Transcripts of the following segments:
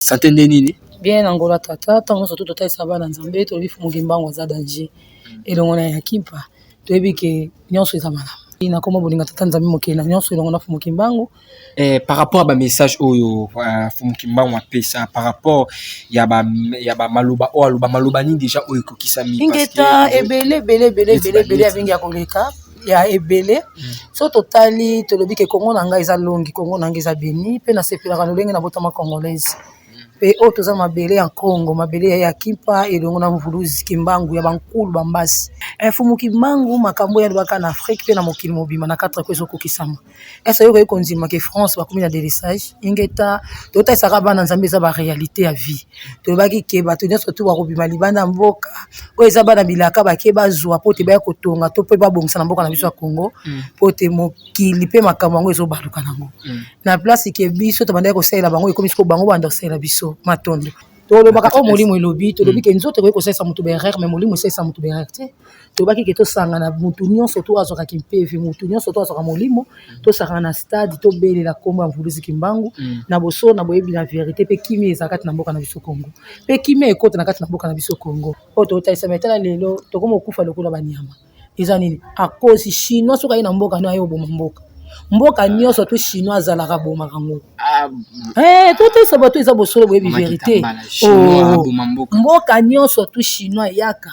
Sante nde nini? Bien na ngola tata, ntango nyonso to totalisa bana Nzambe, tolobi Fumu Kimbangu aza danger. Elongo na ya Kimpa, toyebi ke nyonso eza malamu. Na kombo bolinga tata Nzambe mokeli na nyonso elongo na Fumu Kimbangu. Eh, par rapport à ba message oyo Fumu Kimbangu apesa par rapport ya ba ya ba maloba oyo aloba maloba nini déjà oyo ekokisami? Ingeta ebele ebele ebele ebele ebele ya mingi ya koleka ya ebele. So totali tolobi ke Congo na ngai eza longi, Congo na ngai eza beni, pe nasepelaka lolenge nabotama congolaise. Pe oyo toza mabele ya Congo, mabele ya Kimpa elongo na Mvuluzi Kimbangu ya bankulu bambasi. Mfumu Kimbangu makambo oyo alobaka na Afrique pe na mokili mobimba na 4 coins ezokokisama. Est-ce que okoki kondima ke France bakomi na délestage? Ingeta totalisaka bana Nzambe eza ba réalité ya vie. Tolobaki ke bato nyonso tu bakobima libanda mboka oyo eza bana bilaka bake bazwa po te baya kotonga to pe babongisa na mboka na biso ya Congo, po te mokili pe makambo yango ezobaluka nango. Na place ke biso tobandaki kosalela bango, ekomi sikoyo bango banda kosalela biso matondo. Tolobaka oyo molimo elobi, tolobi ke nzoto ekoki kosalisa moto ba erreur, mais molimo esalisa moto ba erreur te. Tolobaki ke tosangana motu nyonso to azwaka kimpeve, motu nyonso to azwaka molimo, tosangana na stade tobelela kombo ya Mvuluzi Kimbangu na bosolo na boyebi na vérité, pe kimia ezala kati na mboka na biso Congo, pe kimia ekota na kati na mboka na biso Congo. Oyo totalisa mais tala lelo tokoma kokufa lokola banyama. Eza nini? Akosi chinois soki aye na mboka no aye oboma mboka. Mboka nyonso to chinois azalaka bomaka ngo. Totalisa bato eza bosolo boyebi vérité. Mboka nyonso to chinois eyaka.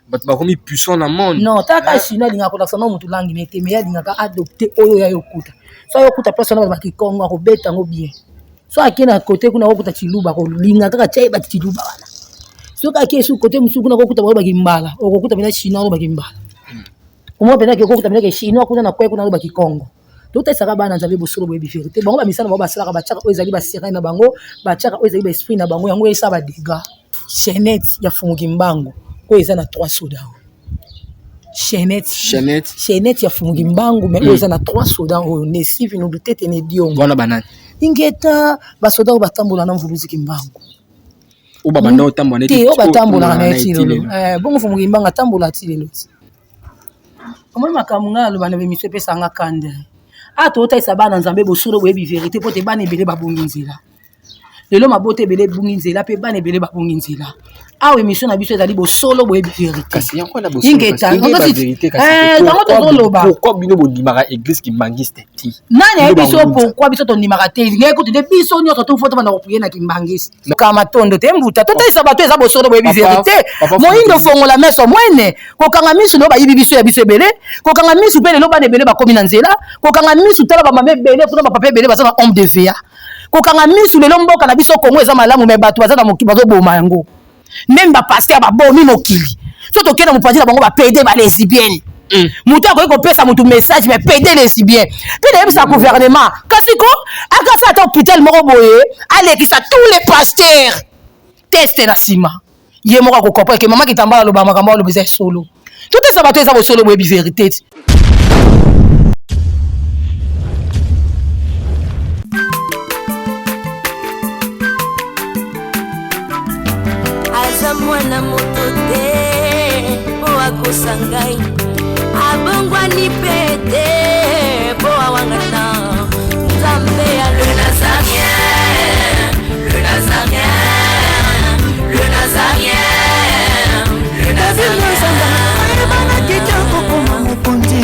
Bato bakomi puissant na monde. Non, taka chinois alingaka kolakisa na motu langi ne te, mais ye alingaka adopter oyo ya yokuta. So ayokuta place wana balobaka Kikongo akobeta yango bien. So ake na côté kuna akokuta Tshiluba, akolinga kaka tia ye bati Tshiluba wana. Soki ake su côté mosusu kuna akokuta balobaki Mbala, okokuta mpenza chinois alobaki Mbala. Omona mpenza ke okokuta mpenza ke chinois kuna na kwe kuna alobaki Kongo. Totalisaka bana Nzambe bosolo boyebi vérité. Bango ba misala bango basalaka, batiaka oyo ezali ba sirène na bango, batiaka oyo ezali ba esprit na bango, yango esala ba dégâts. Chaînette ya Fumu Kimbangu oyo eza na 3 soda. Chaînette. Chaînette. Chaînette ya Fumu Kimbangu mais oyo eza na 3 soda oyo ne sivi no lutete ne diongo. Wana banani? Ingeta ba soda oyo batambola na Mvuluzi Kimbangu. Oyo babanda otambola neti te, oyo batambolaka na ye ti lelo. Bongo Fumu Kimbangu atambola ti lelo ti. Omoni makambo ngai naloba na émission epesanga nga kanda. Ah, totalisa bana Nzambe bosolo boyebi vérité po te bana ebele babungi nzela. Lelo mabota ebele ebungi nzela pe bana ebele babungi nzela. Awa émission na biso ezali bosolo boyebi vérité. Kasi yango wana bosolo Ingeta, kasi yango ba si- vérité kasi yango tozoloba. Pourquoi bino bondimaka église kimbangiste te? Nani ayebi biso Bino bangunza. pourquoi biso tondimaka te? Ngai kutu nde biso nyonso to faut tobanda koprier na kimbangiste. Kama tondo te mbuta. Totalisa bato eza bosolo boyebi Papa, vérité. papa, Moyindo Fumu. fongola meso mwene. Kokanga misu no bayibi biso ya biso ebele. Kokanga misu pe lelo bana ebele bakomi na nzela. Kokanga misu tala ba mama ebele kuna ba papa ebele baza na homme de VA. Kokanga misu lelo mboka na biso Congo eza malamu mais bato baza na mokili bazoboma yango. Même ba pasteur babomi mokili. So tokende mopanzi na bango ba PD ba lesbiennes. Moto akoki kopesa moto message mais PD lesbien. Pe nayebisa gouvernement kasi ko akasa ata hôpital moko boye alekisa tous les pasteurs test na nsima. Ye moko akocomprendre ke mama Kitambala aloba makambo aloba eza solo. Tout eza bato eza bosolo boyebi vérité. Aza mwana moto te po akosa ngai, abongwani pe te po awangana Nzambe ya le Nazarien, le Nazarien, le Nazarien, le Nazarien. Ayebanaki te kokoma mokonzi,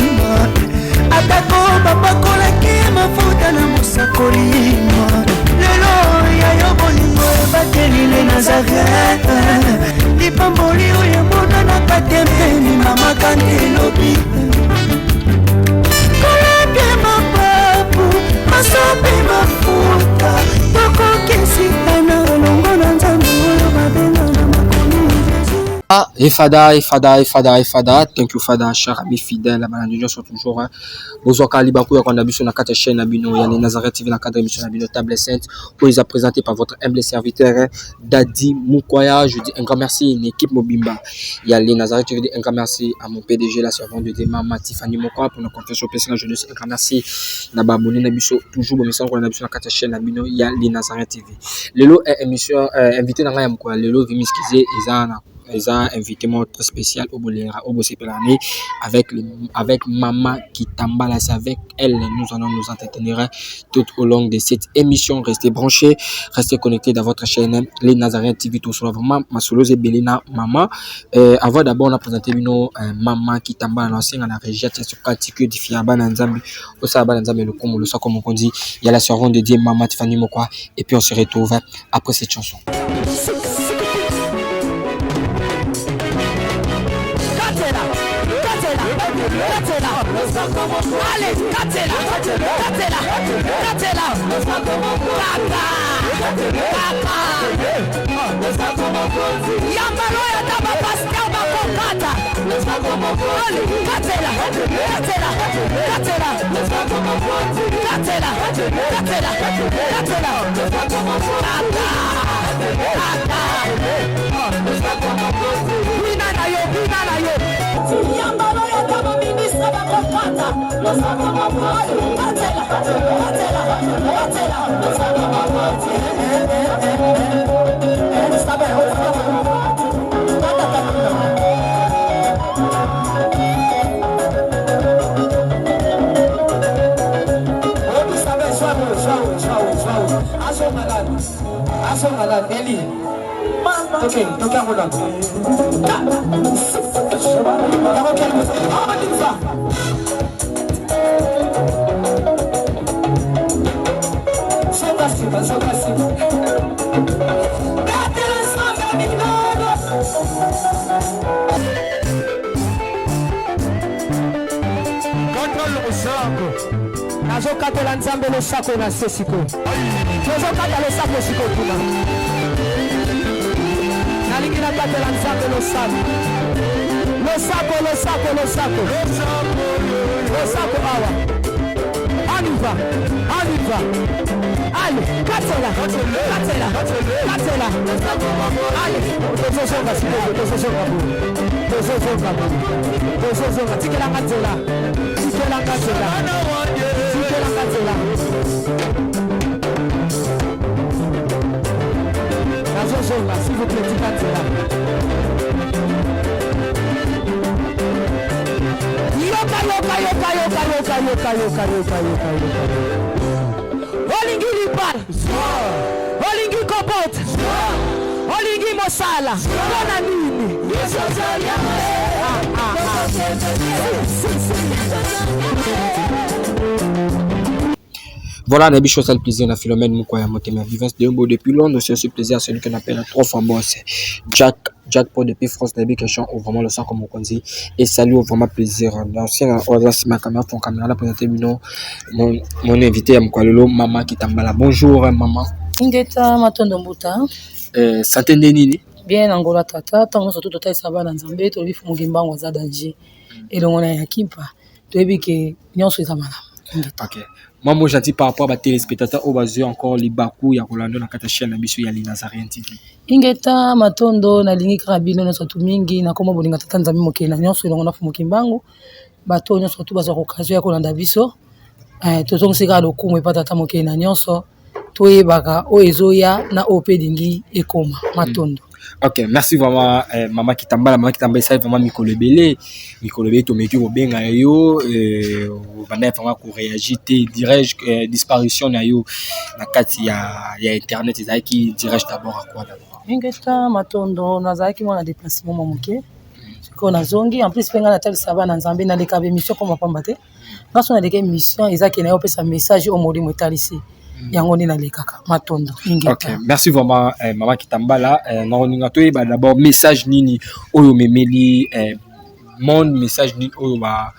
atako bapakolaki mafuta na mosakoli. Lelo ya yo bolingo ebateli le Nazareth, lipamboli oyo emonanaka te mpeni mama kante elobi. Kolapie mapapu masopi mafuta, tokokesitana elongo na Nzambe oyo babenga na makomi Jésus. Ah, et Fada, et Fada, et Fada, et Fada. Thank you, Fada, cher ami fidèle. Balandi nyonso toujours, hein. Bozwaka libaku ya kolanda biso na kati ya chaîne na bino ya Nazareth TV na cadre émission na bino Table Sainte oyo eza présenté par votre humble serviteur, hein, Dadi Mukwaya. Je dis un grand merci une équipe mobimba ya les Nazareth TV. Un grand merci à mon PDG la servante de Dieu Mama Tiffany Mokwa pour la confiance au PSN. Je dis un grand merci na ba abonné na biso toujours bomesana kolanda biso na kati ya chaîne na bino ya les Nazareth TV. Lelo émission invité na ngai ya mokolo ya lelo veuillez m'excuser eza na Eza invité moko très spécial oyo bolingaka, oyo bosepelaka ne avec Mama Kitambala. C'est avec elle nous allons nous entretenir tout au long de cette émission. Restez branchés, restez connectés dans votre chaîne Les Nazaréens TV. Tout cela vraiment masolo ebele na mama. Avant d'abord na présenter bino Mama Kitambala, na senga na régie tia soka tiki difia bana Nzambe osala bana Nzambe lokumu losako mokonzi ya la servante de Dieu Mama Tiffany Mokwa, et puis on se retrouve après cette chanson. Allez, katela, katela, katela, kaka, kaka. Yambalo ya taba pasteur bakokata. Allez, katela, katela, katela, katela, katela, katela, kaka, kaka. Bina na yo, bina na yo. Yambalo ya taba ministre bakokata. Katela, katela, katela. Nazokatela Nzambe losako na se sikoyo, tozokata losako sikoyo kuna. Nalingi nakatela Nzambe losako, losako, losako, losako, losako awa. On y va, on y va. Allez, katela, katela, katela. Allez, tozozonga sikoyo, tozozonga boye, tozozonga boye, tozozonga. Tikelanga nzela, tikelanga nzela, tikelanga nzela. Nazozonga, s'il vous plaît, tika nzela. Yoka, yoka, yoka, yoka, yoka, yoka, yoka, yoka, yoka, yoka. Olingi libala, olingi kobota, olingi mosala, mpona nini? Ah, ah, ah. Si, si, si. Voilà, Nabi Chose, le plaisir na Philomène Moukoya Motema Vivance de Mbo depuis Londres, c'est aussi plaisir à celui qu'on appelle trois fois boss. Jack, Jack Paul depuis France, Nabi Question, au vraiment le sang comme on dit. Et salut, au vraiment plaisir. L'ancien, ma caméra, ton caméra, la présenté mon, mon invité, Mkwalolo, Mama Kitambala. Bonjour, maman. Ingeta, matondo mbuta. Santé nini? Bien, Angola tata, tango surtout tota isaba na Nzambe, toyebi fumu kimbangu aza danger. Elongo na ya kimpa, toyebi ke nyonso eza malamu. Ingeta. Ok. Moi, moi, gentil par rapport à téléspectateurs oyo bazwi encore libaku ya kolanda na kati ya chaîne na biso ya Les Nazaréens TV. Ingeta, matondo, nalingi kaka bino nyonso tu mingi nakoma bolinga tata Nzambe mokili na nyonso elongo na fumu kimbangu. Bato nyonso tu bazwaka occasion ya kolanda biso. Tozongisi kaka lokumu epa tata mokili na nyonso, toyebaka oyo ezoya na oyo mpe elingi ekoma. Matondo. Ok, merci vraiment Mama Kitambala. Mama Kitambala esali vraiment mikolo ebele, mikolo ebele tomeki kobenga yo, obanda vraiment koréagir te, dirais-je, disparition na yo na kati ya internet ezalaki, dirais-je d'abord à quoi d'abord? Ingeta, matondo, nazalaki mwana déplacement mwa moke, sikoyo nazongi. En plus mpe ngai natalisa bana Nzambe, naleka baémission mpo mapamba te. Nga so naleka émission, eza ke na yo opesa message oyo molimo etalisi yango nde nalekaka. Matondo, ingeta. Ok, merci vraiment Mama Kitambala. Nakolinga toyeba d'abord message nini oyo omemeli monde, message nini oyo ba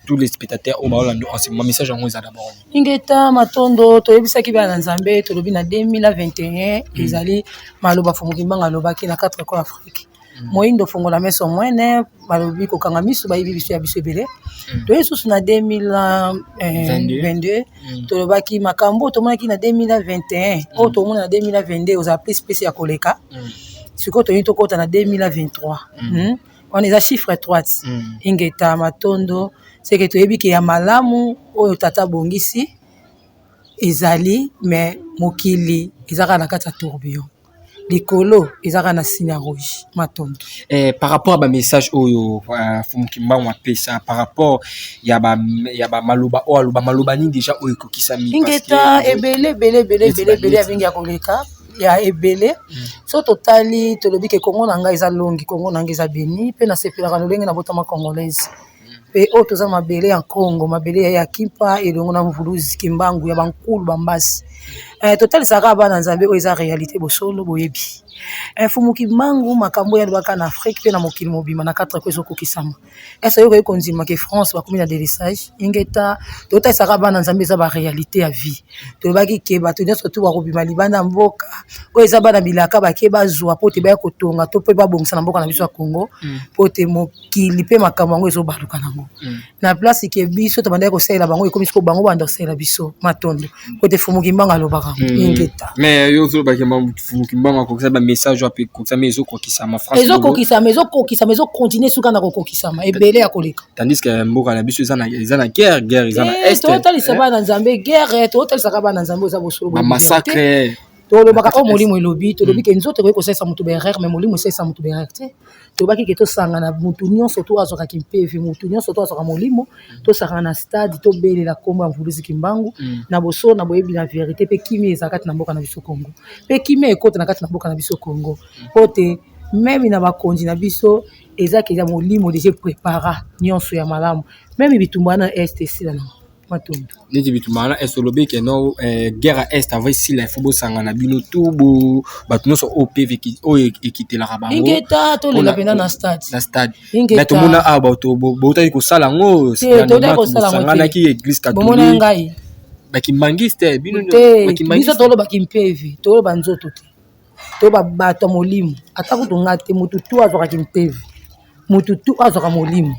tous les spectateurs oyo baolanda en ce moment, message yango eza d'abord nini? Ingeta, matondo, toyebisaki bana na Nzambe, tolobi na 2021 ezali maloba Fumu Kimbangu alobaki na 4 coins Afrique. Moyindo fongola meso mwene, balobi kokanga miso bayibi biso ya biso ebele. Toye susu na 2022, tolobaki makambo tomonaki na 2021, oyo tomona na 2022 ozala plus plus ya koleka. Sikoyo toyini tokɔta na 2023, wana eza chiffre 3. Ingeta, matondo, seke toyebi ke ya malamu oyo tata abongisi ezali, mais mokili eza kaka na kati ya tourbillon. Likolo ezaka na signe ya rouge. Matondo. Par rapport à bamessage oyo Fumu Kimbangu apesa, par rapport ya bamaloba oyo aloba, maloba nini déjà oyo ekokisami? Ingeta, ebele ebele ebele ebele ebele ya mingi ya koleka, ya ebele. So totali, tolobi ke Kongo na ngai eza longi, Kongo na ngai eza béni, mpe nasepelaka lolenge nabotama congolaise. Mpe oyo toza mabele ya Kongo, mabele ya Kimpa elongo na Mvuluzi Kimbangu, ya bankulu bambasi. Totalisaka bana Nzambe oyo eza réalité, bosolo boyebi. Fumu Kimbangu, makambo oyo alobaka na Afrique mpe na mokili mobima na quatre ko ezokokisama. Ese oyo koyi kondima ke France bakomi na délestage? Ingeta, totalisaka bana Nzambe, eza baréalité ya vie. Tolobaki ke bato nyonso tu bakobima libanda mboka, oyo eza bana bilaka, bake bazwa mpo te baya kotonga to mpe babongisa na mboka na biso ya Congo, mpo te mokili mpe makambo yango ezobaluka nango na place ke biso tobandaki kosalela bango, ekomi siko bango banda kosalela biso. Matondo, po te Fumu Kimbangu alobaka. Ingeta. Mais yo ozolobaki Fumu Kimbangu akokisa bamessage oyo ape ekokisama, ezokokisama. France Ezokokisama, ezokokisama, ezocontinue suka na kokokisama, ebele ya koleka. Tandis que mboka na biso eza na guerre, guerre eza na Est. Totalisa bana Nzambe, guerre, totalisaka bana Nzambe, eza bosolo. Bamassacre. Tolobaka oyo molimo elobi. Tolobi ke nzoto ekoki kosalisa moto baerreur, mais molimo esalisa moto baerreur te. Tolobaki ke tosangana, motu nyonso to azwaka kimpeve, motu nyonso to azwaka molimo, tosangana na stade, tobelela nkombo ya Mvuluzi Kimbangu na bosolo, na boyebi, na vérité. Mpe kimia eza kati na mboka na biso Congo, mpe kimia ekota na kati na mboka na biso Congo, po te même na bakonzi na biso eza ke ya molimo déjà prépara nyonso ya malamu. Même bitumba wana Est esila nango. Matondo. Neti bitumba wana Est, olobi ke no guerre ya Est avant esila, il faut bosangana bino tu bo bato nyonso oyo mpe oyo ekitelaka bango. Ingeta, tolela mpena na stade. Na stade. Mais tomona awa bato boutaki kosala yango. Bosanganaki église Bomona catholique ngai. Bakimbangiste bino. Te, biso tolobaki mpeve, toloba nzoto te, toyeba bato ya molimo. Ata kutu nga te, motu tu azwakaki mpeve, motu tu azwaka molimo.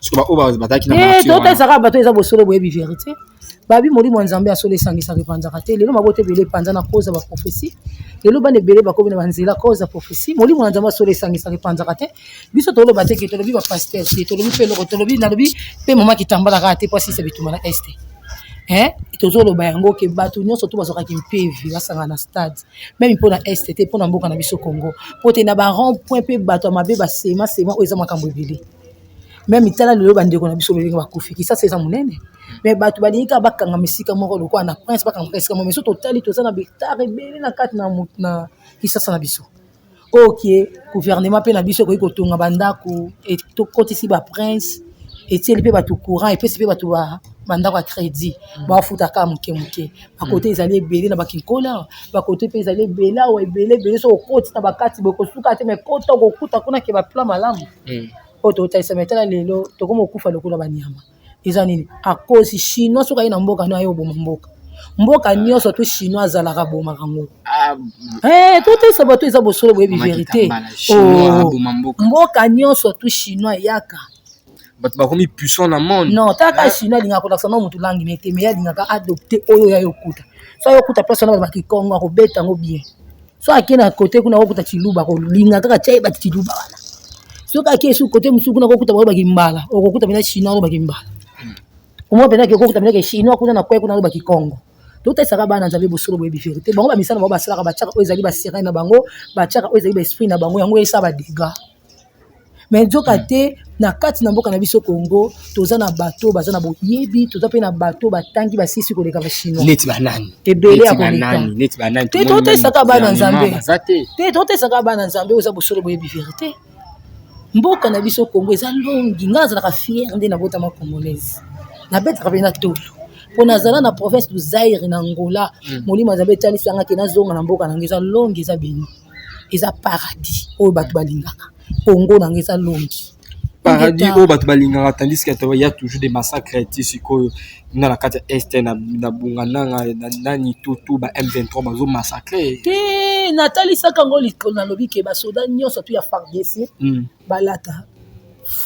Soki baoyo bazalaki na Totalisaka bato, eza bosolo, boyebi vérité. Babi molimo ya Nzambe ya solo esangisaka, epanzaka te. Lelo mabota ebele epanza na cause ya baprophétie. Lelo bana ebele bakomi na banzela cause ya prophétie. Molimo ya Nzambe ya solo esangisaka, epanzaka te. Biso toloba te ke tolobi bapasteur te, tolobi mpe eloko, tolobi, nalobi mpe mama Kitambala kaka te, po asisa bitumba na Est. Tozoloba yango ke bato nyonso to bazwakaki mpevi basanga na stade, même mpona Est te, mpona mboka na biso Congo, po te na barond point mpe bato ya mabe basema sema oyo eza makambo ebele. Même tala lelo bandeko na biso lolenge bakufi. Kisasa eza monene, mais bato balingi kaka bakangama esika moko lokola na prince, bakangama esika moko. Mais so totali, toza na bahectare ebele na kati na Kisasa na biso, oyo ke gouvernement mpe na biso ekoki kotonga bandako, tokotisi baprince, etieli mpe bato courant, epesi mpe bato bandako ya crédit, bafuta kaka moke moke. Bakote ezali ebele na bakinkola, bakote mpe ezali ebele awa, ebele ebele. So okoti na bakati boye, kosuka te, mais kota, okokuta kuna ke baplan malamu oyo totalisa. Mais tala lelo tokoma kokufa lokola banyama. Eza nini? Akosi Chinois, soki aye na mboka no, aye oboma mboka. Mboka nyonso to Chinois azalaka, abomaka yango. Totalisa bato, eza bosolo, boyebi vérité. Mboka nyonso to Chinois eyaka. Bato bakomi puissant na monde. Non, taka Chinois alingaka kolakisa no motu langi ne te, mais ye alingaka adopte oyo ya yokuta. So ayokuta place wana balobaki Kongo, akobeta yango bien. So ake na kote kuna, akokuta Chiluba, akolinga kaka tia yebaki Chiluba wana. Soki ake esu kote mosusu kuna, akokuta balobaki Mbala, okokuta mpena Chinois alobaki Mbala. Omoi mpena ke okokuta mpena ke Chinois kuna na kwe kuna alobaki Kongo. Totalisaka bana Nzambe bosolo, boyebi vérité. Bango bamisala bango basalaka, batiaka oyo ezali basirene na bango, batiaka oyo ezali baesprit na bango, yango esala badégâts. Mais nzoka te, na kati na mboka na biso Congo, toza na bato baza na boyebi, toza mpe na bato batangi, basisi koleka bachinois. Neti banani? Ebele ya koleka. Neti banani? Te, totalisaka bana Nzambe te, totalisaka bana Nzambe, oyo eza bosolo, boyebi vérité. Mboka na biso Congo eza longi. Ngai nazalaka fière nde nabotama congolaise, nabetaka mpe na tolo mpo nazala na province du Zaire na Angola. Molimo ya Nzambe etalisanga ke nazonga na mboka na ngai. Eza longi, eza béni, eza paradis oyo bato balingaka. Congo na ngai eza longi. Paradis oyo bato balingaka, tandis que ya toujours des massacres ti sikoyo na na kati ya Est, na Bunga nanga nani tutu, ba M23 bazomassacre. Te, natalisaka yango likolo, nalobi ke basoda nyonso tu ya FARDC balata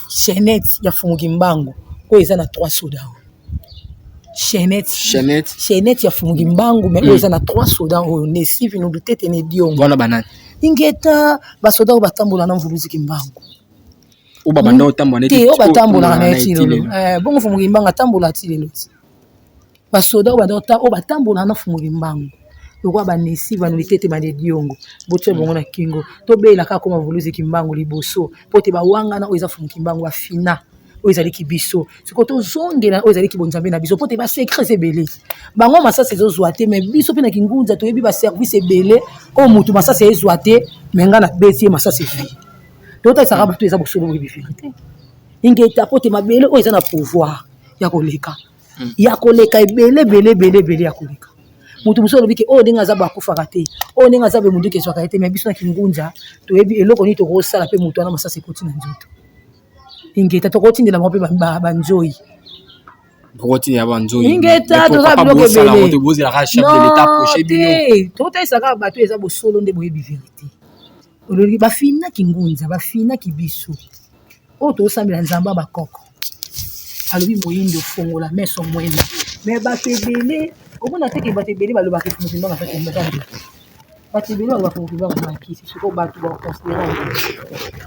chaînette ya Fumu Kimbangu oyo eza na trois soda oyo, chaînette. Chaînette. Chaînette ya Fumu Kimbangu, mais oyo eza na trois soda oyo, Nesivi, Nobutete ne Diongo. Wana banani? Ingeta, basoda oyo batambola na Mvuluzi Kimbangu. Oyo babanda otambola? Te, oyo batambolaka na ye ti lelo. Bongo Fumu Kimbangu atambola ti lelo ti. Basoda oyo batambolaka na Fumu Kimbangu. Lokola banesi banoli tete bande diongo botia bango na kingo, tobela kaka koma Vuluzi Kimbangu liboso po te bawangana oyo eza Fumu Kimbangu bafina oyo ezaliki biso. Sikoyo tozongela oyo ezaliki bonzambe na biso po te ba secrets ebele bango masasi ezozwa te, mais biso mpe na Kingunza toyebi ba service ebele oyo motu masasi ezwa te, mais ngai nabeti ye masasi ezwi. Totalisaka bato eza bosolo boyebi verité ingeta po te mabele oyo eza na pouvoir ya koleka ya koleka ebele ebele ebele ebele ya koleka. Moto mosusu alobi ke oyo ndenge aza bakufaka te, oyo ndenge aza be munduki ezwaka ye te, mais biso na Kingunza toyebi eloko nini tokosala mpe moto wana masasi ekoti na nzoto ingeta, tokotindela bango mpe banzoi. Bokotindela banzoi. Ingeta, toza biloko ebele te, totalisaka bato eza bosolo nde boyebi verité. Olobi bafinaki Ngunza, bafinaki biso oyo tozosambela Nzambe ya bakoko. Alobi moyindo fongola meso mwene, mais bato ebele omona teke bato ebele balobaka Fumu Kimbangu aza ndoki, bato ebele balobaka Fumu Kimbangu aza na kisi. Sikoyo bato baconsidérer yango.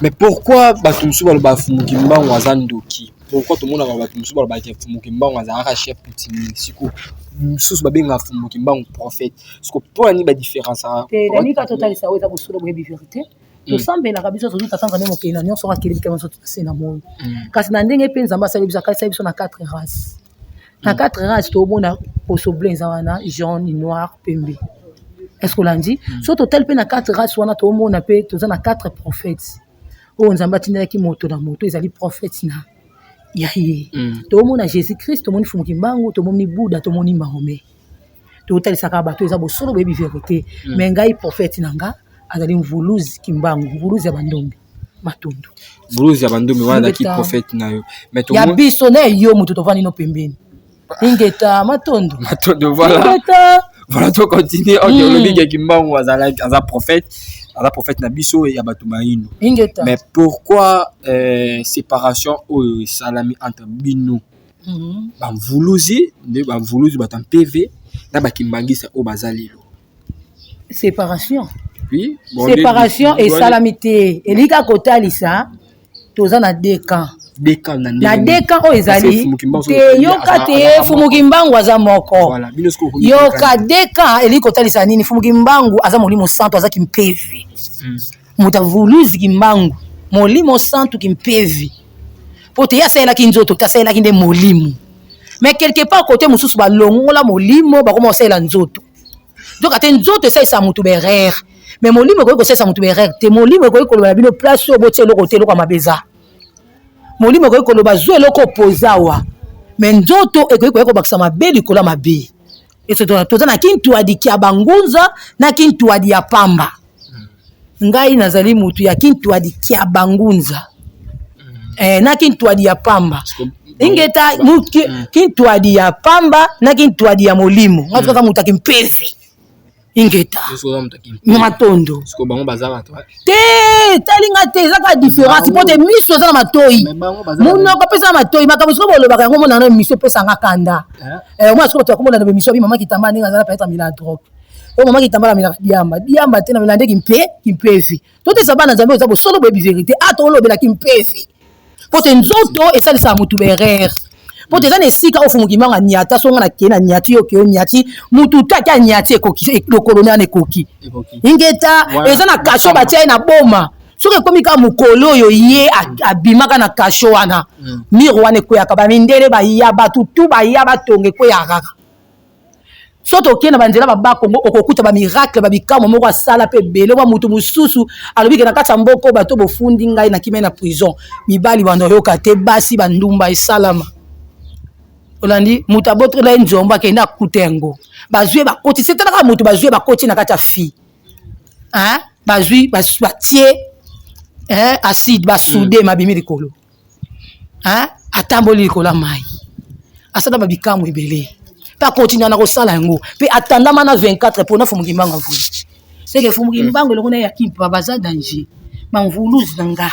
Mais pourquoi bato mosusu balobaka Fumu Kimbangu aza ndoki? Pourquoi tomonaka bato mosusu balobaka Fumu Kimbangu azalaka chef coutumier, siko mosusu babengaka Fumu Kimbangu prophète? Siko mpo na nini badifférence? Te, nalingi kaka totalisa oyo eza bosolo boyebi vérité. Tosambelaka biso, tozi tata Nzambe mokili na nyonso, akeli bikama nyonso se na moi. Kasi na ndenge mpe Nzambe asali biso, akalisa biso na quatre races. Na quatre races tomona poso blanc eza wana, jaune, noir, pembe. Est ce que olandi? So totali mpe na quatre races wana, tomona mpe toza na quatre prophètes oyo Nzambe atindelaki moto na moto ezali prophète na ya ye. Tomona Jésus Christ, tomoni Fumu Kimbangu, tomoni Bouddha, tomoni Mahomet. Totalisaka bato eza bosolo boyebi vérité. Mais ngai, prophète na nga azali Mvuluzi Kimbangu, Mvuluzi ya Bandombe, Matundu. Mvuluzi ya Bandombe wana azalaki prophète na yo? Mais ya biso na yo moto tovandi no pembeni. Ingeta, matondo. Matondo, voilà. Ingeta. Voilà, to continue. Ok, olobi ke Kimbangu azalaki, aza prophète, aza prophète na biso ya bato bayindo. Ingeta. Mais pourquoi séparation oyo esalami entre bino bamvuluzi nde bamvuluzi, bato ya mpv, na bakimbangisa oyo baza lelo? Séparation? Oui, bon. Séparation esalami te, elingi kaka kotalisa toza na deux camps. Deux camps na Na ndenge? Deux camps oyo ezali Fumu Kimbangu te, yoka te, Fumu Kimbangu aza moko. Voilà, bino sikoyo okomi Yoka, deux camps elingi kotalisa nini? Fumu Kimbangu aza molimo santo, aza kimpevi. Moto avuluzi Kimbangu, molimo santu kimpevi, po te ye asalelaki nzoto te, asalelaki nde molimo. Mais quelque part, côté mosusu balongola molimo, bakoma kosalela nzoto. Nzoka te nzoto esalisa motu baerreur, mais molimo ekoki kosalisa motu baerreur te. Molimo ekoki koloba na bino place oyo botia eloko te, eloko ya mabe eza. Molimo ekoki koloba zwa eloko opoza awa, mais nzoto ekoki koya kobakisa mabe likolo ya mabe. Eso toza na kintwadi ya bangunza na kintwadi ya pamba. Ngai nazali motu ya kintwadi ya bangunza na kintwadi ya pamba. Ingeta, kintwadi ya pamba na kintwadi ya molimo, ngai kaka moto akimpezi. Ingeta, matondo. Sikoyo bango baza bato Te, talinga te, eza kaka différence mpo te miso eza na matoi, Mais bango baza monoko mpe eza na matoi. Makambo sikoyo bolobaka yango, mona na miso epesanga kanda. Omona sikoyo bato bakomona na bemiso abi mama Kitamba ndenge aza peut-être amela drogue, oyo mama Kitamba amelaka diamba. Diamba te, namela nde kimpe kimpevi. Totesa bana Nzambe oza bosolo boyebi vérité. A tolobela kimpevi mpo te nzoto esalisaka motu baerreur, mpo te eza na esika oyo Fumu Kimbangu aniata. So nga nakei na niati, yo okei oniati mutu te, ake aniati, ekoki lokolo wana ekoki. Ekoki. Ingeta. Voilà. Eza na kasho batia ye na boma. Soki ekomi kaka mokolo oyo ye abimaka na kasho wana, mire wana ekweyaka, bamindele baya, bato tu baya batonga, ekweyaka kaka. So tokei na banzela babakongo, okokuta bamiracle, babikamwa moko asala mpe ebele. Mwa moto mosusu alobi ke na kati ya mboka oyo bato bofundi ngai nakimai na prison, mibali bando oyoka te, basi bandumba esalama. Olandi, moto abotola ye nzombo, akende akuta yango, bazwi ye, bakoti se talaka moto, bazwi ye, bakoti na kati ya fi, hein? Bazwi, batie, hein? Acide basude, mabimi likolo, hein? Atamboli likolo ya mai, asala babikambo ebele mpe akontinua na kosala yango mpe atandama na 24 mpona Fumu Kimbangu avuli seke Fumu Kimbangu eloko na ye ya kimpa baza danger, bamvuluzi na nga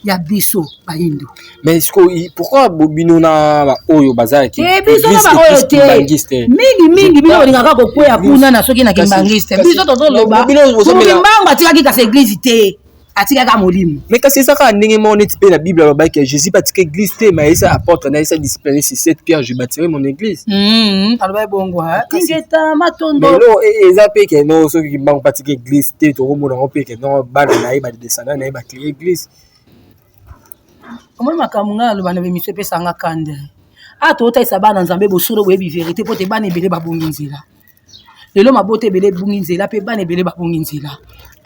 ya biso bayindo. Mais sikoyo pourquoi bino na baoyo baza ya te, biso na baoyo te, mingi mingi bino bolingaka kokweya kuna na soki na kimbangiste. Biso tozoloba Kimbangu atikaki kasi église te. Atikaka molimo. Mais kasi eza kaka ndenge moko neti mpe na Bible alobaki ya Jésus batika église te, mais ayesa apôtre na ayesa disciple na ye: cette pierre, je bâtirai mon église. Alobaki bongo. Ingeta, matondo. Mais eloko eza mpe ke no, soki Kimbangu batika église te, tokomona yango mpe ke no, bana na ye, badescendant na ye bacréer église. Omoni, makambo ngai aloba na bemission epesanga kande. A totalisa bana Nzambe bosolo, boyebi vérité, mpo te bana ebele babongi nzela lelo, mabota ebele ebungi nzela, mpe bana ebele babungi nzela.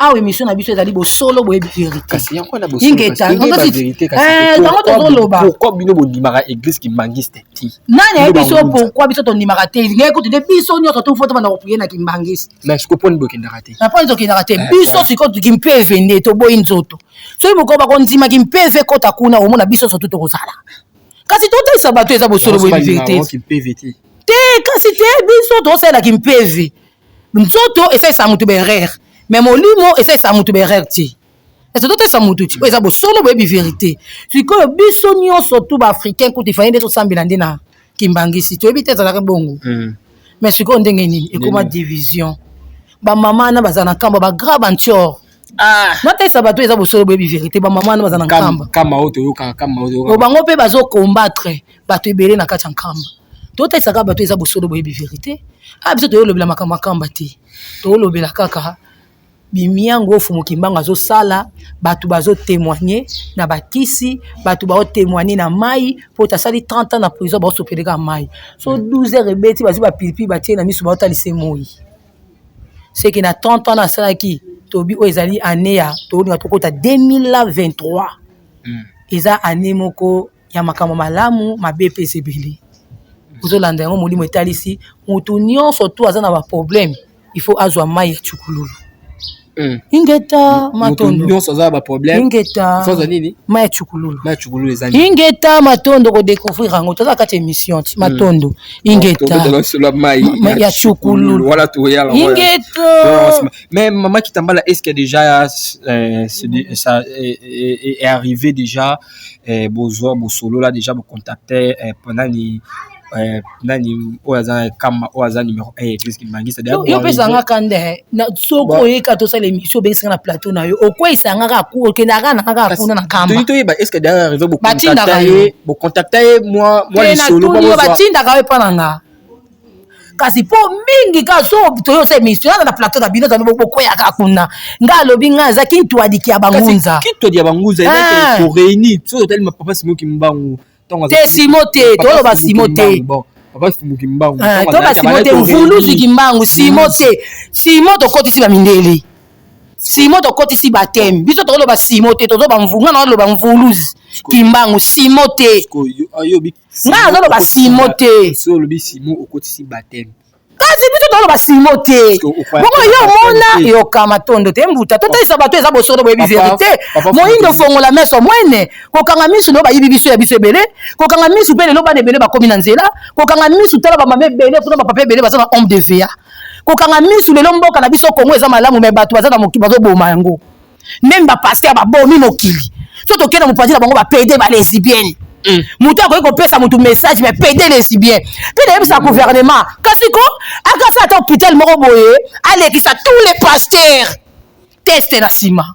Awa émission na biso ezali bosolo, boyebi vérité. Kasi yango wana. Ingeta. Yango tozoloba. Pourquoi bino bondimaka église kimbangiste te? Nani ayebi biso pourquoi biso tondimaka te? Ngai kutu nde biso nyonso tofo tobanda koprier na kimbangiste. Mais siko mponi bokendaka te? Na mponi tokendaka te? Biso sikoyo kimpeve nde toboyi nzoto. Soki mokolo bakondima kimpeve ekota kuna, omona biso nyonso tu tokozala. Kasi totalisa bato eza bosolo, boyebi vérité. Kimpeve te? Te, kasi te, biso tosalelaki mpeve. Nzoto esalisa motu baerreur, mais molimo esalisa motu baerreur te. Ese totalisa motu ti oyo eza bosolo, boyebi vérité. Sikoyo biso nyonso tu baafricain kutu ifanye nde tosambela nde na kimbangisi. Toyebi te ezalaka bongo. Mais sikoyo ndenge nini ekoma division? Bamama wana baza na nkamba, bagrave antior. Natalisa bato eza bosolo, boyebi vérité. Bamama wana baza na nkamba. Kama oyo toyokaka, kama oyo toyokaka. Bango mpe bazocombattre bato ebele na kati ya nkamba. Totalisaka bato eza bosolo, boyebi vérité. A biso toyolobela makambo ya nkamba te, toyolobela kaka bimiango oyo Fumu Kimbangu azosala. Bato bazotémoigne na bakisi, bato baotémoigne na mai, mpo tasali 30 ans na prison, baosopeleka mai. So 12 heures ebeti, bazwi bapilipili, batie na miso, baotalisa moi. Seke na 30 ans asalaki, tobi oyo ezali année ya tolinga tokota 2023. Eza année moko ya makambo malamu, mabe mpe eza ebele. Ozolanda yango, molimo etalisi motu nyonso tu aza na baproblème, il faut azwa mai ya cukululu. Ingeta, matondo. Nyonso aza na baproblème. Ingeta. Faut azwa nini? Mai ya cukululu. Mai ya cukululu eza nini? Ingeta, matondo. Kodécouvrir yango, toza kati ya émission ti matondo, ingeta. Solo mai ya cukululu. Wala toyala. Ingeta. Mais Maman Kitambala, est-ce que déjà ça est arrivé déjà bozwa bosolo là, déjà bocontacter nani nani oyo aza kama, oyo aza numéro 1 église kimbangiste? Yo opesanga kande. Soki oyeka tosala émission, obengisanga na plateau na yo, okweyisanga kaka, okendaka na kaka kuna na kamba. Toyeba, est ce que déjà arrivé Batindaka yo. bocontacta ye mwa lisolo? Batindaka yo epa na nga, kasi mpo mingi kaka so toyosala émission aza na plateau na bino, ozali bokweyaka kuna. Nga alobi nga aza kintwadiki ya bangunza. Kintwadi ya bangunza eza koréunir. Soki otali papa Simo Kimbangu. Te, Simo te, toloba Simo te. Papa Fumu Kimbangu. Toba Simo te, Mvuluzi Kimbangu. Simo te, Simo tokotisi bamindele, Simo tokotisi bateme. Biso tokoloba Simo te, tozoba nga na oloba Mvuluzi Kimbangu, Simo te. Nga nazoloba Simo te. Olobi Simo, okotisi bateme. Kasi biso toloba Simo te. Bongo yo omona yoka matondo te, mbuta. Totalisa bato eza bosolo, boyebi vérité. Moyindo fongola meso mwene, kokanga misu lelo bayibi biso ya biso ebele, kokanga misu mpe lelo bana ebele bakomi na nzela, kokanga misu. Tala bamama ebele kuna, bapapa ebele baza na homme de va. Kokanga misu lelo, mboka na biso Kongo eza malamu, mais bato baza na mokili bazoboma yango. Même bapasteur babomi mokili. So tokende mopanzi na bango, bapédé, balesbienne. Moto akoki kopesa motu message, mais pédé, lesbien mpe. Nayebisa gouvernement kasi ko akasa ata hôpital moko boye, alekisa tous les pasteurs test, na nsima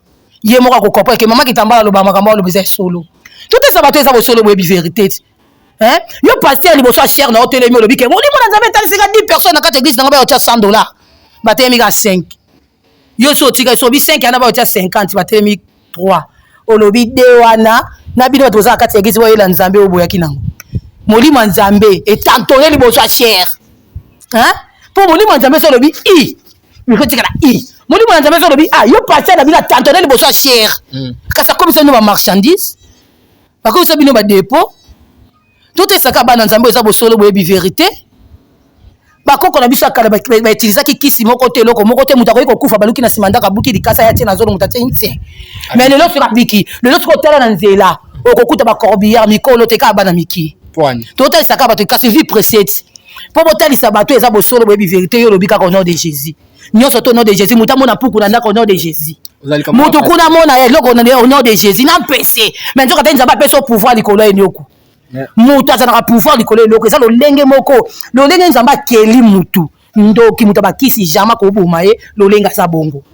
ye moko akocomprendre ke mama Kitambala aloba makambo aloba eza esolo. Totesa bato eza bosolo, boyebi vérité ti. Yo pasteur, liboso ya chaire na otelemi, olobi ke molimo na Nzambe etalisika 10 personnes na kati ya église nango bayotia 100 $, batelemi kaka 5. Yo so otika so obi 5 yana bayotia 50, batelemi 3. Olobi de wana na bino bato boza na kati ya église, boyela Nzambe oyo boyaki nango. Molimo ya Nzambe etantone liboso ya chaire, mpo molimo ya Nzambe so olobi i ekotikala i. Molimo ya Nzambe so olobi a yo pasteur na bino atantone liboso ya chaire, kasi akomisa bino bamarchandise, bakomisa bino badépôt. Totesaka bana Nzambe eza bosolo, boyebi vérité. Bakoko na biso ya kala bautilisaki kisi moko te, eloko moko te. Moto akoki kokufa, baluki na nsima ndako, abuki likasa ya tie na zolo, moto atie ntie. Mais lelo soki abiki, lelo soki otala na nzela, okokuta bacorbillard mikolo te, kaka bana miki. Totalisaka bato kasi vie pressée, mpo botalisa bato eza bosolo, boyebi vérité. Yo olobi kaka au nom de Jésus, nyonso to au nom de Jésus. Moto amona mpuku na ndako, au nom de Jésus. Moto kuna amona eloko, au nom de Jésus. Na mpese, mais nzoka te Nzambe apesa pouvoir likolo ya eloko. Moto azalaka pouvoir likolo ya eloko, eza lolenge moko, lolenge Nzambe akeli mutu. Ndoki, moto abakisi, jamais koboma ye, lolenge aza bongo.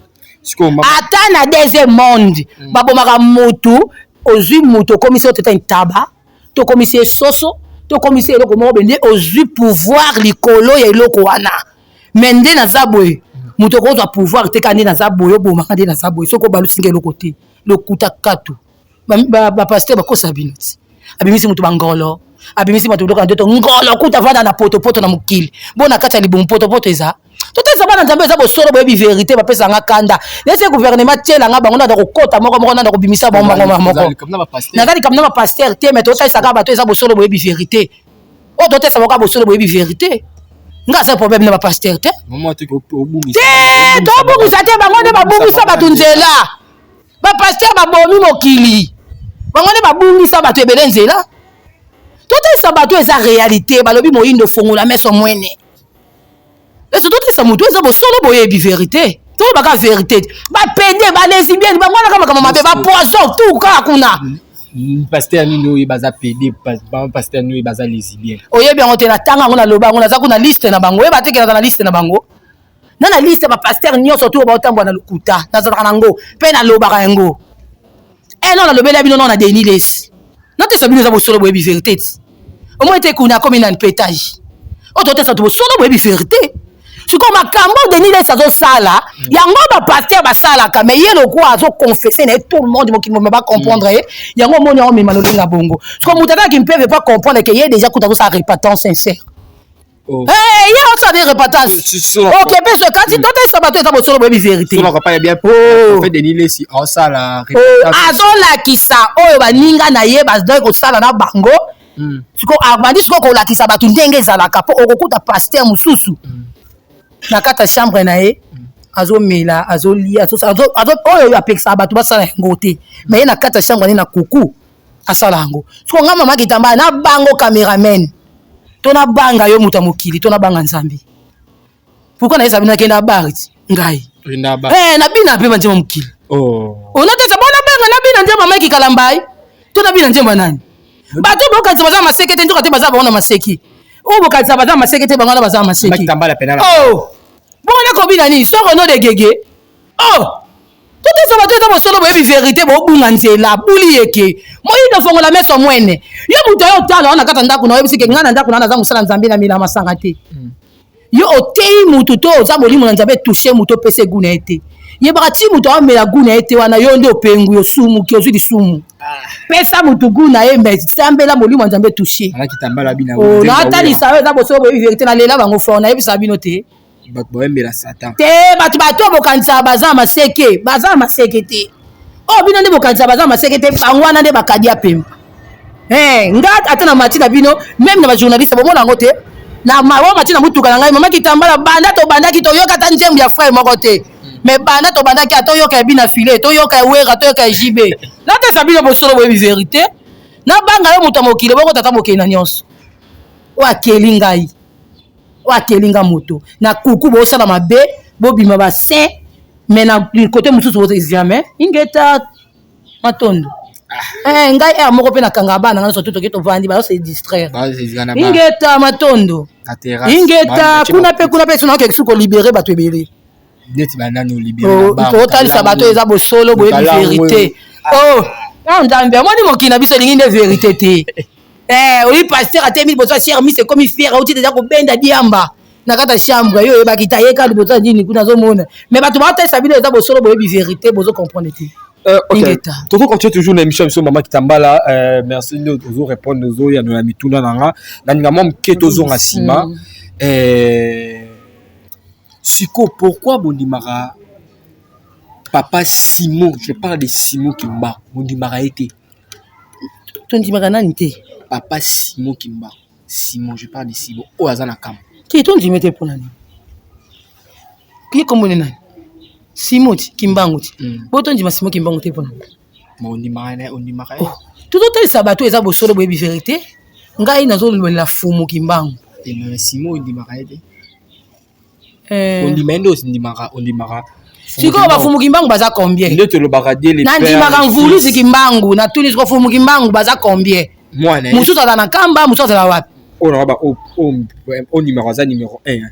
Ata na deuxième monde babomaka motu. Ozwi motu, okomisi oyo teta ntaba, tokomisi ye soso, tokomisi eloko moko boye, nde ozwi pouvoir likolo ya eloko wana. Mais nde naza boye, moto okozwa pouvoir te. Kaka nde naza boye, obomaka nde naza boye. Soki obalusinga eloko te, lokuta katu. Bapasteur bakosa bino ti abimisi moto bangolo, abimisi bato biloko na nzoto, ngolo kuta vanda na potopoto na mokili bo na kati ya libumu. Potopoto eza totesa bana Nzambe, eza bosolo, boyebi vérité. Bapesanga kanda neti gouvernement tielanga bango, nanda kokota moko moko, nanda kobimisa bango bango moko. Naza likambo na bapasteur te, mais totalisaka bato eza bosolo, boyebi vérité. Oyo totesa bango bosolo, boyebi vérité. Nga aza problème na bapasteur te. Te, tobungisa te. Bango nde babungisa bato nzela. Bapasteur babomi mokili, bango nde babungisa bato ebele nzela. Totalisa bato eza réalité. Balobi moyindo fongola meso mwene ese. Totalisa motu eza bosolo, boyebi vérité. Tolobaka vérité. Bapédé, balesbienne, bango wana kaka makambo mabe, bapoison, tout kaka kuna. Pasteur nini oyo baza pédé? Pasteur nini oyo baza lesbienne? Oyebi yango te. Natanga yango, naloba yango, naza kuna liste na bango. Oyeba te ke naza na liste na bango, na liste ya bapasteur nyonso to baotambola na lokuta. Nazalaka nango mpe nalobaka yango. E non, nalobeli bino no na Denis Lesi. Natesa bino eza bosolo, boyebi vérité. Ti omoi te kuna akomi nani pétage oyo. Totesa to bosolo, boyebi vérité. Sikoyo makambo Denis Lesi azosala yango, bapasteur basalaka, mais ye lokwa azoconfesse na ye, tout le monde, mokili mobima bacomprendre ye yango. Omoni yango mema lolenga bongo. Sikoyo moto atalaki mpeve po comprendre ke ye déjà kuta azosala repentance sincère. Oh. Hey, ye osala de repentance. Ok, mpe so kasi totesa bato eza bosolo, boyebi vérité. Azolakisa oyo baninga na ye bazali kosala na bango. Siko abandi sikoyo kolakisa bato ndenge ezalaka, mpo okokuta pasteur mosusu na kati ya chambre na ye, azomela, azolia, oyo apekisaka bato basala yango te, mais ye na kati ya chambre na ye na kuku asala yango. Siko nga mama Kitamba na bango cameraman, to nabanga yo moto ya mokili, to nabanga Nzambe? Pourquoi nayesa bino nakenda bar ti ngai nabina mpe banzembo mokili? Onatesa bo nabanga nabina nzembo Mike Kalambai to nabina nzembo nani? Bato bokanisa baza maseke te, nzoka te baza bango na maseki. Oyo bokanisa baza maseke te, bango wana baza maseki. Bongo nakobina nini soko no de gege? Oh, totesa bato eza bosolo, boyebi vérité. Bobunga nzela, buli yeke moyindo fongola meso mwene. Yo moto ayo otala wana kati ya ndako na oyebisi ke ngai na ndako na naza mosala Nzambe, na mela masanga te. Yo oteyi mutu to oza molimo na Nzambe, touche mutu, opesa egu na ye te. Yebaka ti moto amela gu na ye te wana, yo nde opengwi, osumuki, ozwi lisumu. Pesa motu gu na ye, mais sambela molimo ya Nzambe touche. Natalisa oyo eza bosolo, boyebi vérité. Nalela bango fort, nayebisaka bino te. Bato bayembela Satan. Te, bato bato bokanisaka baza na maseke, baza na maseke te. Oyo bino nde bokanisa baza na maseke te, bango wana nde bakadi ya pemba. Nga ata na mati na bino, même na bajournaliste, bomona yango te. Na oyo mati na mutuka na ngai, mama Kitambala, banda tobandaki, toyoka ata nzembo ya frère moko te. Mais banda tobandaki, ata toyoka ya bina file, toyoka ya Wera, toyoka ya JB. Natesa bino bosolo, boyebi vérité. Nabanga yo moto ya mokili, bongo tata mokili na nyonso oyo akeli ngai, oyo akeli nga moto na kuku. Bosala mabe, bobima basaint, mais na côté mosusu jamais. Ingeta, matondo. Ngai ere moko mpe nakanga bana nga nyonso tu, toke tovandi, bazo se distraire. Ingeta, matondo, ingeta. Kuna mpe, kuna mpe so naokeke su kolibérer bato ebele. Neti banani olibérer? Totalisa bato eza bosolo, boyebi vérité. Oh Nzambe, amoni mokili na biso elingi nde vérité te. Oyi pasteur atemi liboso ya cher miss, ekomi fier, auti deja kobenda diamba na kati ya chambre. Yo oyebaki ta ye kaka liboso ya nini kuna azomona, mais bato baotalisa bino eza bosolo, boyebi vérité, bozo comprendre te. Ok, toko continue toujours na émission biso, mama Kitambala. Merci nde ozo répondre, ozoyanola na mituna na nga. Nalinga mwa moke tozonga nsima. Siko pourquoi bondimaka papa Simon? Je parle de Simon Kimba. Bondimaka ye te? Tondimaka nani te? Papa Simon Kimba. Simon, je parle de Simon oyo aza na kamba. Te, tondimi te. Mpona nini? Ye komboni nani? Simo ti Kimbangu ti. Bo tondima Simo Kimbangu te, mpona nini? Ondimaka, ondimaka ye? Tozotalisa bato eza bosolo, boyebi vérité. Ngai nazololela Fumu Kimbangu. Simo, ondimaka ye te? Ondima ye nde ondimaka, ondimaka. Sikoyo bafumu Kimbangu baza combien? Nde tolobaka. Nandimaka Mvuluzi Kimbangu. Natuni sikoyo, Fumu Kimbangu baza combien? Mwana. Mosusu aza na Nkamba, mosusu azala wapi? Oyo nanga ondimaka aza numéro 1.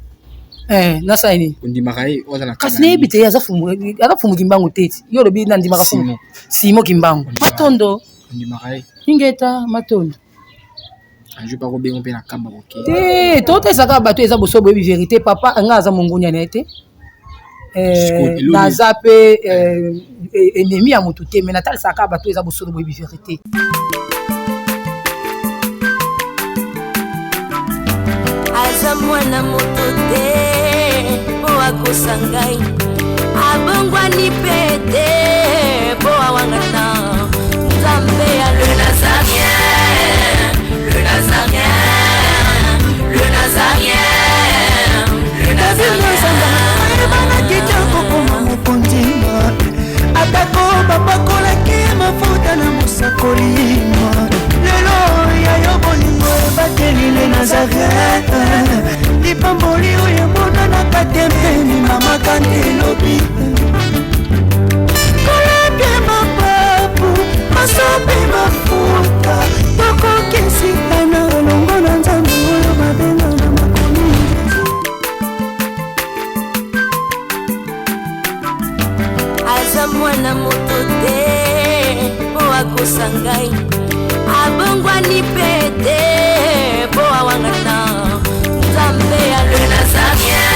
Eh, nasala nini? Ondimaka ye oza na kasi nayebi te, aza fumu Kimbangu te. Ti yo olobi nandimaka fumu Simo Kimbangu. Matondo. Ondimaka ye? Ingeta, matondo. Un jour bakobenga mpe na kamba koke. Te, totesaka bato, eza boso boyebi vérité. Papa nga aza mongunia na ye te. Naza mpe ennemi ya motu te, mais natalisaka bato, eza bosolo boyebi vérité. Aza mwana moto te mpo akosa ngai, abongwani mpe te mpo awangana Nzambe ya le Nazarien, le Nazarien, le Nazarien, le Nazarien. Ebanaki te kokoma mokonzi, atako bapakolaki mafuta na mosakoli. Lelo ya yo bolingo ebateli le Nazaret, lipamboli oyo emonanaka te mpeni mama kante elobi kolapie mapapu masopi mafuta tokokesika na elongo na Nzambe oyo babenga na makomi. Aza mwana moto te mpo akosa ngai, abongwani mpe te mpo awangana Nzambe ya le Nazarien.